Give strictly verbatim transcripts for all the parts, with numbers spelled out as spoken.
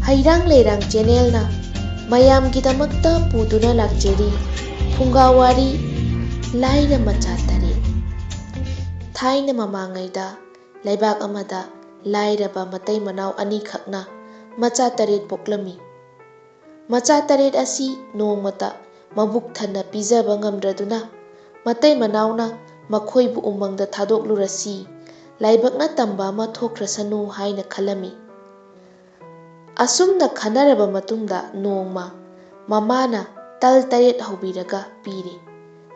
ꯍꯩꯔꯥꯡ ꯂꯩꯔꯥꯡ ꯆꯦꯅꯦꯜꯅ ꯃꯌꯥꯝꯒꯤꯗꯃꯛꯇ ꯄꯨꯗꯨꯅ ꯂꯥꯛꯆꯔꯤ ꯐꯨꯡꯒꯥ ꯋꯥꯔꯤ ꯂꯥꯏꯔ ꯃꯆꯥ ꯇꯔꯦꯠ꯫ ꯊꯥꯏꯅ ꯃꯃꯥꯡꯉꯩꯗ ꯂꯩꯕꯥꯛ ꯑꯃꯗ ꯂꯥꯏꯔꯕ ꯃꯇꯩ ꯃꯅꯥꯎ ꯑꯅꯤꯈꯛꯅ ꯃꯆꯥ ꯇꯔꯦꯠ ꯄꯣꯛꯂꯝꯃꯤ꯫ ꯃꯆꯥ ꯇꯔꯦꯠ ꯑꯁꯤ ꯅꯣꯡꯃꯇ ꯃꯕꯨꯛ ꯊꯟꯅ ꯄꯤꯖꯕ ꯉꯝꯗ꯭ꯔꯗꯨꯅ ꯃꯇꯩ ꯃꯅꯥꯎꯅ ꯃꯈꯣꯏꯕꯨ ꯎꯃꯪꯗ ꯊꯥꯗꯣꯛꯂꯨꯔꯁꯤ, ꯂꯥꯏꯕꯛꯅ ꯇꯝꯕ ꯑꯃ ꯊꯣꯛꯈ꯭ꯔꯁꯅꯨ ꯍꯥꯏꯅ ꯈꯜꯂꯝꯃꯤ꯫ ꯑꯁꯨꯝꯅ ꯈꯟꯅꯔꯕ ꯃꯇꯨꯡꯗ ꯅꯣꯡꯃ ꯃꯃꯥꯅ ꯇꯜ ꯇꯔꯦꯠ ꯍꯧꯕꯤꯔꯒ ꯄꯤꯔꯦ꯫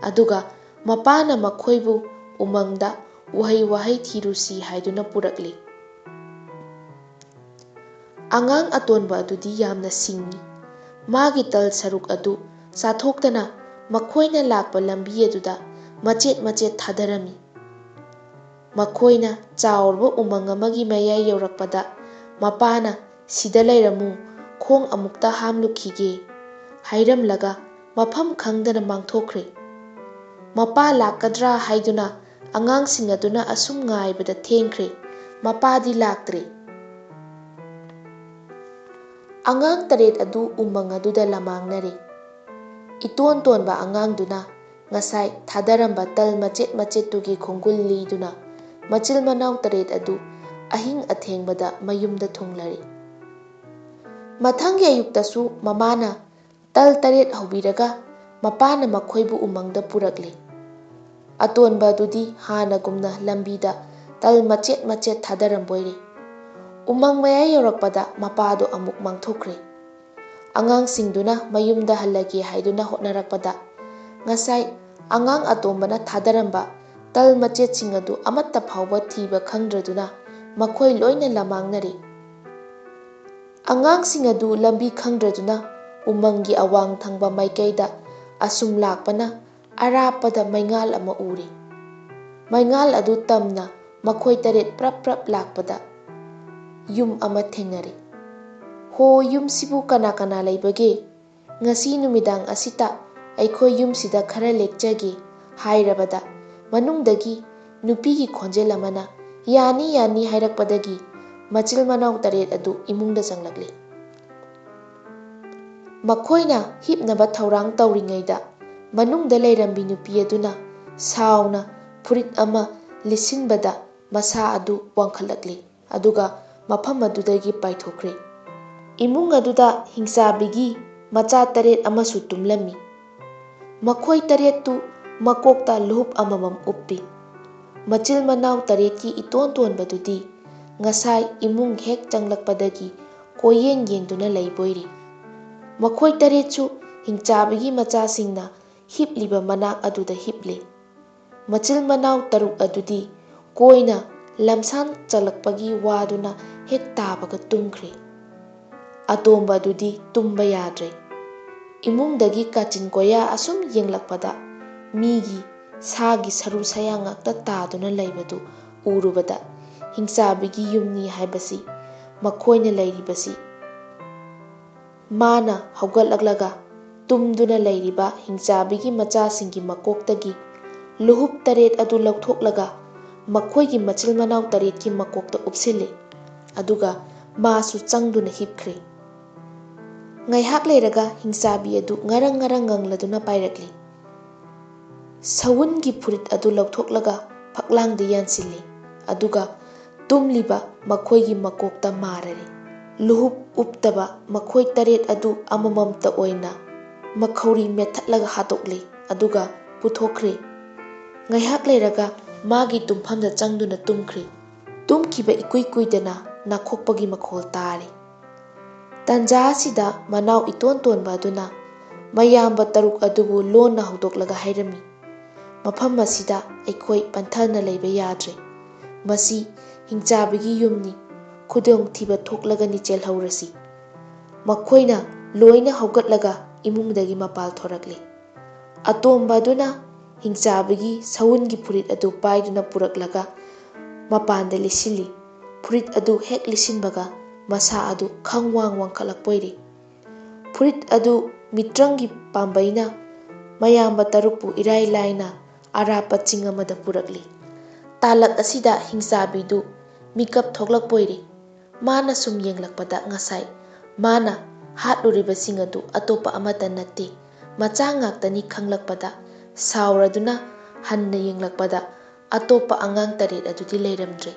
ꯑꯗꯨꯒ ꯃꯄꯥꯅ ꯃꯈꯣꯏꯕꯨ ꯎꯃꯪꯗ ꯎꯍꯩ ꯋꯥꯍꯩ ꯊꯤꯔꯨꯁꯤ ꯍꯥꯏꯗꯨꯅ ꯄꯨꯔꯛꯂꯦ꯫ ꯑꯉꯥꯡ ꯑꯇꯣꯟꯕ ꯑꯗꯨꯗꯤ ꯌꯥꯝꯅ ꯁꯤꯡꯏ꯫ ꯃꯥꯒꯤ ꯇꯜ ꯁꯔꯨꯛ ꯑꯗꯨ ꯆꯥꯊꯣꯛꯇꯅ ꯃꯈꯣꯏꯅ ꯂꯥꯛꯄ ꯂꯝꯕꯤ ꯑꯗꯨꯗ ꯃꯆꯦꯠ ꯃꯆꯦꯠ ꯊꯥꯗꯔꯝꯃꯤ꯫ ꯃꯈꯣꯏꯅ ꯆꯥꯎꯔꯕ ꯎꯃꯪ ꯑꯃꯒꯤ ꯃꯌꯥꯏ ꯌꯧꯔꯛꯄꯗ ꯃꯄꯥꯅ "ꯁꯤꯗ ꯂꯩꯔꯝꯃꯨ, ꯈꯣꯡ ꯑꯃꯨꯛꯇ ꯍꯥꯝꯂꯨꯈꯤꯒꯦ" ꯍꯥꯏꯔꯝꯂꯒ ꯃꯐꯝ ꯈꯪꯗꯅ ꯃꯥꯡꯊꯣꯛꯈ꯭ꯔꯦ꯫ ꯃꯄꯥ ꯂꯥꯛꯀꯗ꯭ꯔꯥ ꯍꯥꯏꯗꯨꯅ ꯑꯉꯥꯡꯁꯤꯡ ꯑꯗꯨꯅ ꯑꯁꯨꯝ ꯉꯥꯏꯕꯗ ꯊꯦꯡꯈ꯭ꯔꯦ꯫ ꯃꯄꯥꯗꯤ ꯂꯥꯛꯇ꯭ꯔꯦ꯫ ꯑꯉꯥꯡ ꯇꯔꯦꯠ ꯑꯗꯨ ꯎꯃꯪ ꯑꯗꯨꯗ ꯂꯃꯥꯡꯅꯔꯦ꯫ ꯏꯇꯣꯟ ꯇꯣꯟꯕ ꯑꯉꯥꯡꯗꯨꯅ ꯉꯁꯥꯏ ꯊꯥꯗꯔꯝꯕ ꯇꯜ ꯃꯆꯦꯠ ꯃꯆꯦꯠꯇꯨꯒꯤ ꯈꯣꯡꯒꯨꯜ ꯂꯤꯗꯨꯅ ꯃꯆꯤꯜ ꯃꯅꯥꯎ ꯇꯔꯦꯠ ꯑꯗꯨ ꯑꯍꯤꯡ ꯑꯊꯦꯡꯕꯗ ꯃꯌꯨꯝꯗ ꯊꯨꯡꯂꯔꯦ꯫ ꯃꯊꯪꯒꯤ ꯑꯌꯨꯛꯇꯁꯨ ꯃꯃꯥꯅ ꯇꯜ ꯇꯔꯦꯠ ꯍꯧꯕꯤꯔꯒ ꯃꯄꯥꯅ ꯃꯈꯣꯏꯕꯨ ꯎꯃꯪꯗ ꯄꯨꯔꯛꯂꯦ꯫ ꯑꯇꯣꯟꯕ ꯑꯗꯨꯗꯤ ꯍꯥꯟꯅꯒꯨꯝꯅ ꯂꯝꯕꯤꯗ ꯇꯜ ꯃꯆꯦꯠ ꯃꯆꯦꯠ ꯊꯥꯗꯔꯝꯕꯣꯏꯔꯦ꯫ ꯎꯃꯪ ꯃꯌꯥꯏ ꯌꯧꯔꯛꯄꯗ ꯃꯄꯥꯗꯣ ꯑꯃꯨꯛ ꯃꯥꯡꯊꯣꯛꯈ꯭ꯔꯦ꯫ ꯑꯉꯥꯡꯁꯤꯡꯗꯨꯅ ꯃꯌꯨꯝꯗ ꯍꯜꯂꯒꯦ ꯍꯥꯏꯗꯨꯅ ꯍꯣꯠꯅꯔꯛꯄꯗ ꯉꯁꯥꯏ ꯑꯉꯥꯡ ꯑꯇꯣꯝꯕꯅ ꯊꯥꯗꯔꯝꯕ ꯇꯜ ꯃꯆꯦꯠꯁꯤꯡ ꯑꯗꯨ ꯑꯃꯠꯇ ꯐꯥꯎꯕ ꯊꯤꯕ ꯈꯪꯗ꯭ꯔꯗꯨꯅ ꯃꯈꯣꯏ ꯂꯣꯏꯅ ꯂꯃꯥꯡꯅꯔꯦ꯫ ꯑꯉꯥꯡꯁꯤꯡ ꯑꯗꯨ ꯂꯝꯕꯤ ꯈꯪꯗ꯭ꯔꯗꯨꯅ ꯎꯃꯪꯒꯤ ꯑꯋꯥꯡ ꯊꯪꯕ ꯃꯥꯏꯀꯩꯗ ꯑꯁꯨꯝ ꯂꯥꯛꯄꯅ ꯑꯔꯥꯞꯄꯗ ꯃꯩꯉꯥꯜ ꯑꯃ ꯎꯔꯦ꯫ ꯃꯩꯉꯥꯜ ꯑꯗꯨ ꯇꯝꯅ ꯃꯈꯣꯏ ꯇꯔꯦꯠ ꯄ꯭ꯔꯞ ꯄ꯭ꯔꯞ ꯂꯥꯛꯄꯗ ꯌꯨꯝ ꯑꯃ ꯊꯦꯡꯅꯔꯦ꯫ "ꯍꯣ, ꯌꯨꯝꯁꯤꯕꯨ ꯀꯅꯥ ꯀꯅꯥ ꯂꯩꯕꯒꯦ? ꯉꯁꯤ ꯅꯨꯃꯤꯗꯥꯡ ꯑꯁꯤꯇ ꯑꯩꯈꯣꯏ ꯌꯨꯝꯁꯤꯗ ꯈꯔ ꯂꯦꯛꯆꯒꯦ" ꯍꯥꯏꯔꯕꯗ ꯃꯅꯨꯡꯗꯒꯤ ꯅꯨꯄꯤꯒꯤ ꯈꯣꯟꯖꯦꯜ ꯑꯃꯅ "ꯌꯥꯅꯤ, ꯌꯥꯅꯤ" ꯍꯥꯏꯔꯛꯄꯗꯒꯤ ꯃꯆꯤꯜ ꯃꯅꯥꯎ ꯇꯔꯦꯠ ꯑꯗꯨ ꯏꯃꯨꯡꯗ ꯆꯪꯂꯛꯂꯦ꯫ ꯃꯈꯣꯏꯅ ꯍꯤꯞꯅꯕ ꯊꯧꯔꯥꯡ ꯇꯧꯔꯤꯉꯩꯗ, ꯃꯅꯨꯡꯗ ꯂꯩꯔꯝꯕꯤ ꯅꯨꯄꯤ ꯑꯗꯨꯅ ꯁꯥꯎꯅ ꯐꯨꯔꯤꯠ ꯑꯃ ꯂꯤꯠꯁꯤꯟꯕꯗ ꯃꯁꯥ ꯑꯗꯨ ꯋꯥꯡꯈꯠꯂꯛꯂꯤ, ꯑꯗꯨꯒ ꯃꯐꯝ ꯑꯗꯨꯗꯒꯤ ꯄꯥꯏꯊꯣꯛꯈ꯭ꯔꯦ꯫ ꯏꯃꯨꯡ ꯑꯗꯨꯗ ꯍꯤꯡꯆꯥꯕꯤꯒꯤ ꯃꯆꯥ ꯇꯔꯦꯠ ꯑꯃꯁꯨ ꯇꯨꯝꯂꯝꯃꯤ꯫ ꯃꯈꯣꯏ ꯇꯔꯦꯠꯇꯨ ꯃꯀꯣꯛꯇ ꯂꯨꯍꯨꯞ ꯑꯃꯃꯝ ꯎꯞꯄꯤ꯫ ꯃꯆꯤꯜ ꯃꯅꯥꯎ ꯇꯔꯦꯠꯀꯤ ꯏꯇꯣꯟ ꯇꯣꯟꯕꯗꯨꯗꯤ ꯉꯁꯥꯏ ꯏꯃꯨꯡ ꯍꯦꯛ ꯆꯪꯂꯛꯄꯗꯒꯤ ꯀꯣꯏꯌꯦꯡ ꯌꯦꯡꯗꯨꯅ ꯂꯩꯕꯣꯏꯔꯤ꯫ ꯃꯈꯣꯏ ꯇꯔꯦꯠꯁꯨ ꯍꯤꯡꯆꯥꯕꯤꯒꯤ ꯃꯆꯥꯁꯤꯡꯅ ꯍꯤꯞꯂꯤꯕ ꯃꯅꯥꯛ ꯑꯗꯨꯗ ꯍꯤꯞꯂꯤ꯫ ꯃꯆꯤꯜ ꯃꯅꯥꯎ ꯇꯔꯨꯛ ꯑꯗꯨꯗꯤ ꯀꯣꯏꯅ ꯂꯝꯁꯥꯟ ꯆꯠꯂꯛꯄꯒꯤ ꯋꯥꯗꯨꯅ ꯍꯦꯛ ꯇꯥꯕꯒ ꯇꯨꯝꯈ꯭ꯔꯦ꯫ ꯑꯇꯣꯝꯕ ꯑꯗꯨꯗꯤ ꯇꯨꯝꯕ ꯌꯥꯗ꯭ꯔꯦ꯫ ꯏꯃꯨꯡꯗꯒꯤ ꯀꯥꯆꯤꯟ ꯀꯣꯌꯥ ꯑꯁꯨꯝ ꯌꯦꯡꯂꯛꯄꯗ, ꯃꯤꯒꯤ ꯁꯥꯒꯤ ꯁꯔꯨ ꯁꯌꯥꯡ ꯉꯥꯛꯇ ꯇꯥꯗꯨꯅ ꯂꯩꯕꯗꯨ ꯎꯔꯨꯕꯗ, ꯍꯤꯡꯆꯥꯕꯤꯒꯤ ꯌꯨꯝꯅꯤ ꯍꯥꯏꯕꯁꯤ ꯃꯈꯣꯏꯅ ꯂꯩꯔꯤꯕꯁꯤ꯫ ꯃꯥꯅ ꯍꯧꯒꯠꯂꯛꯂꯒ ꯇꯨꯝꯗꯨꯅ ꯂꯩꯔꯤꯕ ꯍꯤꯡꯆꯥꯕꯤꯒꯤ ꯃꯆꯥꯁꯤꯡꯒꯤ ꯃꯀꯣꯛꯇꯒꯤ ꯂꯨꯍꯨꯞ ꯇꯔꯦꯠ ꯑꯗꯨ ꯂꯧꯊꯣꯛꯂꯒ ꯃꯈꯣꯏꯒꯤ ꯃꯆꯤꯜ ꯃꯅꯥꯎ ꯇꯔꯦꯠꯀꯤ ꯃꯀꯣꯛꯇ ꯎꯞꯁꯤꯜꯂꯤ꯫ ꯑꯗꯨꯒ ꯃꯥꯁꯨ ꯆꯪꯗꯨꯅ ꯍꯤꯞꯈ꯭ꯔꯦ꯫ ꯉꯥꯏꯍꯥꯛ ꯂꯩꯔꯒ ꯍꯤꯡꯆꯥꯕꯤ ꯑꯗꯨ ꯉꯔꯪ ꯉꯔꯪ ꯉꯪꯂꯗꯨꯅ ꯄꯥꯏꯔꯛꯂꯤ꯫ ꯁꯎꯟꯒꯤ ꯐꯨꯔꯤꯠ ꯑꯗꯨ ꯂꯧꯊꯣꯛꯂꯒ ꯐꯛꯂꯥꯡꯗ ꯌꯥꯟꯁꯤꯜꯂꯤ꯫ ꯑꯗꯨꯒ ꯇꯨꯝꯂꯤꯕ ꯃꯈꯣꯏꯒꯤ ꯃꯀꯣꯛꯇ ꯃꯥꯔꯔꯦ꯫ ꯂꯨꯍꯨꯞ ꯎꯞꯇꯕ ꯃꯈꯣꯏ ꯇꯔꯦꯠ ꯑꯗꯨ ꯑꯃꯃꯝꯇ ꯑꯣꯏꯅ ꯃꯈꯧꯔꯤ ꯃꯦꯠꯊꯠꯂꯒ ꯍꯥꯠꯇꯣꯛꯂꯦ, ꯑꯗꯨꯒ ꯄꯨꯊꯣꯛꯈ꯭ꯔꯦ꯫ ꯉꯥꯏꯍꯥꯛ ꯂꯩꯔꯒ ꯃꯥꯒꯤ ꯇꯨꯝꯐꯝꯗ ꯆꯪꯗꯨꯅ ꯇꯨꯝꯈ꯭ꯔꯦ꯫ ꯇꯨꯝꯈꯤꯕ ꯏꯀꯨꯏ ꯀꯨꯏꯗꯅ ꯅꯥꯈꯣꯛꯄꯒꯤ ꯃꯈꯣꯜ ꯇꯥꯔꯦ꯫ ꯇꯥꯟꯖꯥ ꯑꯁꯤꯗ ꯃꯅꯥꯎ ꯏꯇꯣꯟ ꯇꯣꯟꯕ ꯑꯗꯨꯅ ꯃꯌꯥꯝꯕ ꯇꯔꯨꯛ ꯑꯗꯨꯕꯨ ꯂꯣꯟꯅ ꯍꯧꯗꯣꯛꯂꯒ ꯍꯥꯏꯔꯝꯃꯤ, "ꯃꯐꯝ ꯑꯁꯤꯗ ꯑꯩꯈꯣꯏ ꯄꯟꯊꯅ ꯂꯩꯕ ꯌꯥꯗ꯭ꯔꯦ꯫ ꯃꯁꯤ ꯍꯤꯡꯆꯥꯕꯤꯒꯤ ꯌꯨꯝꯅꯤ꯫ ꯈꯨꯗꯣꯡꯊꯤꯕ ꯊꯣꯛꯂꯒꯅꯤ ꯆꯦꯜꯍꯧꯔꯁꯤ꯫" ꯃꯈꯣꯏꯅ ꯂꯣꯏꯅ ꯍꯧꯒꯠꯂꯒ ꯏꯃꯨꯡꯗꯒꯤ ꯃꯄꯥꯜ ꯊꯣꯔꯛꯂꯤ꯫ ꯑꯇꯣꯝꯕ ꯑꯗꯨꯅ ꯍꯤꯡꯆꯥꯕꯤꯒꯤ ꯁꯎꯟꯒꯤ ꯐꯨꯔꯤꯠ ꯑꯗꯨ ꯄꯥꯏꯗꯨꯅ ꯄꯨꯔꯛꯂꯒ ꯃꯄꯥꯟꯗ ꯂꯤꯠꯁꯤꯜꯂꯤ꯫ ꯐꯨꯔꯤꯠ ꯑꯗꯨ ꯍꯦꯛ ꯂꯤꯠꯁꯤꯟꯕꯒ ꯃꯁꯥ ꯑꯗꯨ ꯈꯪꯋꯥꯡ ꯋꯥꯡꯈꯠꯂꯛꯄꯣꯏꯔꯦ꯫ ꯐꯨꯔꯤꯠ ꯑꯗꯨ ꯃꯤꯇ꯭ꯔꯪꯒꯤ ꯄꯥꯝꯕꯩꯅ ꯃꯌꯥꯝꯕ ꯇꯔꯨꯛꯄꯨ ꯏꯔꯥꯏ ꯂꯥꯏꯅ ꯑꯔꯥꯞꯄ ꯆꯤꯡ ꯑꯃꯗ ꯄꯨꯔꯛꯂꯤ꯫ ꯇꯥꯂꯛ ꯑꯁꯤꯗ ꯍꯤꯡꯆꯥꯕꯤꯗꯨ ꯃꯤꯀꯞ ꯊꯣꯛꯂꯛꯄꯣꯏꯔꯦ꯫ ꯃꯥꯅ ꯁꯨꯝ ꯌꯦꯡꯂꯛꯄꯗ ꯉꯁꯥꯏ ꯃꯥꯅ ꯍꯥꯠꯂꯨꯔꯤꯕꯁꯤꯡ ꯑꯗꯨ ꯑꯇꯣꯞꯄ ꯑꯃꯠꯇ ꯅꯠꯇꯦ꯫ ꯃꯆꯥ ꯉꯥꯛꯇꯅꯤ ꯈꯪꯂꯛꯄꯗ, ꯁꯥꯎꯔꯗꯨꯅ ꯍꯟꯅ ꯌꯦꯡꯂꯛꯄꯗ, ꯑꯇꯣꯞꯄ ꯑꯉꯥꯡ ꯇꯔꯦꯠ ꯑꯗꯨꯗꯤ ꯂꯩꯔꯝꯗ꯭ꯔꯦ꯫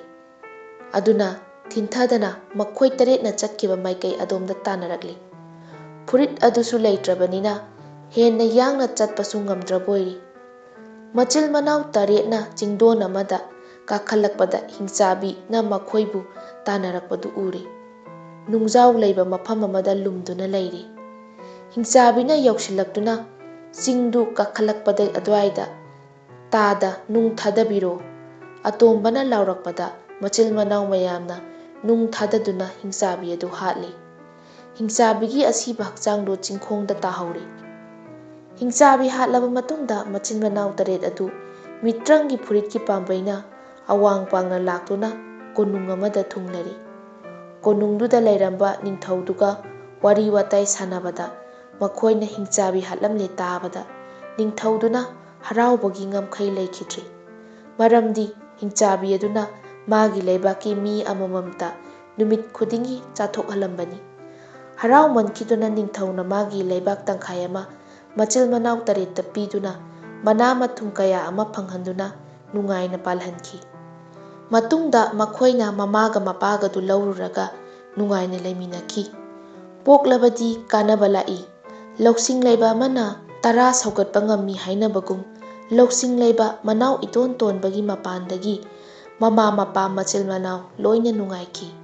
ꯑꯗꯨꯅ ꯊꯤꯟꯊꯗꯅ ꯃꯈꯣꯏ ꯇꯔꯦꯠꯅ ꯆꯠꯈꯤꯕ ꯃꯥꯏꯀꯩ ꯑꯗꯣꯝꯗ ꯇꯥꯟꯅꯔꯛꯂꯤ꯫ ꯐꯨꯔꯤꯠ ꯑꯗꯨꯁꯨ ꯂꯩꯇ꯭ꯔꯕꯅꯤꯅ ꯍꯦꯟꯅ ꯌꯥꯡꯅ ꯆꯠꯄꯁꯨ ꯉꯝꯗ꯭ꯔꯕꯣꯏꯔꯤ꯫ ꯃꯆꯤꯜ ꯃꯅꯥꯎ ꯇꯔꯦꯠꯅ ꯆꯤꯡꯗꯣꯟ ꯑꯃꯗ ꯀꯥꯈꯠꯂꯛꯄꯗ ꯍꯤꯡꯆꯥꯕꯤꯅ ꯃꯈꯣꯏꯕꯨ ꯇꯥꯟꯅꯔꯛꯄꯗꯨ ꯎꯔꯦ꯫ ꯅꯨꯡꯖꯥꯎ ꯂꯩꯕ ꯃꯐꯝ ꯑꯃꯗ ꯂꯨꯝꯗꯨꯅ ꯂꯩꯔꯦ꯫ ꯍꯤꯡꯆꯥꯕꯤꯅ ꯌꯧꯁꯤꯜꯂꯛꯇꯨꯅ ꯆꯤꯡꯗꯨ ꯀꯥꯈꯠꯂꯛꯄꯗ ꯑꯗꯨꯋꯥꯏꯗ ꯇꯥꯗ ꯅꯨꯡ ꯊꯥꯗꯕꯤꯔꯣ꯫ ꯑꯇꯣꯝꯕꯅ ꯂꯥꯎꯔꯛꯄꯗ ꯃꯆꯤꯜ ꯃꯅꯥꯎ ꯃꯌꯥꯝꯅ ꯅꯨꯡ ꯊꯥꯗꯗꯨꯅ ꯍꯤꯡꯆꯥꯕꯤ ꯑꯗꯨ ꯍꯥꯠꯂꯤ꯫ ꯍꯤꯡꯆꯥꯕꯤꯒꯤ ꯑꯁꯤꯕ ꯍꯛꯆꯥꯡꯗꯨ ꯆꯤꯡꯈꯣꯡꯗ ꯇꯥꯍꯧꯔꯤ꯫ ꯍꯤꯡꯆꯥꯕꯤ ꯍꯥꯠꯂꯕ ꯃꯇꯨꯡꯗ ꯃꯆꯤꯟ ꯃꯅꯥꯎ ꯇꯔꯦꯠ ꯑꯗꯨ ꯃꯤꯇ꯭ꯔꯪꯒꯤ ꯐꯨꯔꯤꯠꯀꯤ ꯄꯥꯝꯕꯩꯅ ꯑꯋꯥꯡ ꯄꯥꯡꯅ ꯂꯥꯛꯇꯨꯅ ꯀꯣꯅꯨꯡ ꯑꯃꯗ ꯊꯨꯡꯂꯔꯤ꯫ ꯀꯣꯅꯨꯡꯗꯨꯗ ꯂꯩꯔꯝꯕ ꯅꯤꯡꯊꯧꯗꯨꯒ ꯋꯥꯔꯤ ꯋꯥꯇꯥꯏ ꯁꯥꯟꯅꯕꯗ ꯃꯈꯣꯏꯅ ꯍꯤꯡꯆꯥꯕꯤ ꯍꯥꯠꯂꯝꯂꯦ ꯇꯥꯕꯗ ꯅꯤꯡꯊꯧꯗꯨꯅ ꯍꯔꯥꯎꯕꯒꯤ ꯉꯝꯈꯩ ꯂꯩꯈꯤꯗ꯭ꯔꯦ꯫ ꯃꯔꯝꯗꯤ ꯍꯤꯡꯆꯥꯕꯤ ꯑꯗꯨꯅ ꯃꯥꯒꯤ ꯂꯩꯕꯥꯛꯀꯤ ꯃꯤ ꯑꯃꯃꯝꯇ ꯅꯨꯃꯤꯠ ꯈꯨꯗꯤꯡꯒꯤ ꯆꯥꯊꯣꯛꯍꯜꯂꯝꯕꯅꯤ꯫ ꯍꯔꯥꯎꯃꯟꯈꯤꯗꯨꯅ ꯅꯤꯡꯊꯧꯅ ꯃꯥꯒꯤ ꯂꯩꯕꯥꯛ ꯇꯪꯈꯥꯏ ꯑꯃ ꯃꯆꯤꯜ ꯃꯅꯥꯎ ꯇꯔꯦꯠꯇ ꯄꯤꯗꯨꯅ ꯃꯅꯥ ꯃꯊꯨꯝ ꯀꯌꯥ ꯑꯃ ꯐꯪꯍꯟꯗꯨꯅ ꯅꯨꯡꯉꯥꯏꯅ ꯄꯥꯜꯍꯟꯈꯤ꯫ ꯃꯇꯨꯡꯗ ꯃꯈꯣꯏꯅ ꯃꯃꯥꯒ ꯃꯄꯥꯒꯗꯨ ꯂꯧꯔꯨꯔꯒ ꯅꯨꯡꯉꯥꯏꯅ ꯂꯩꯃꯤꯟꯅꯈꯤ꯫ ꯄꯣꯛꯂꯕꯗꯤ ꯀꯥꯟꯅꯕ ꯂꯥꯛꯏ꯫ ꯂꯧꯁꯤꯡ ꯂꯩꯕ ꯑꯃꯅ ꯇꯔꯥ ꯁꯧꯒꯠꯄ ꯉꯝꯃꯤ ꯍꯥꯏꯅꯕꯒꯨꯝ, ꯂꯧꯁꯤꯡ ꯂꯩꯕ ꯃꯅꯥꯎ ꯏꯇꯣꯟ ꯇꯣꯟꯕꯒꯤ ꯃꯄꯥꯟꯗꯒꯤ ꯃꯃꯥ ꯃꯄꯥ ꯃꯆꯤꯜ ꯃꯅꯥꯎ ꯂꯣꯏꯅ ꯅꯨꯡꯉꯥꯏꯈꯤ꯫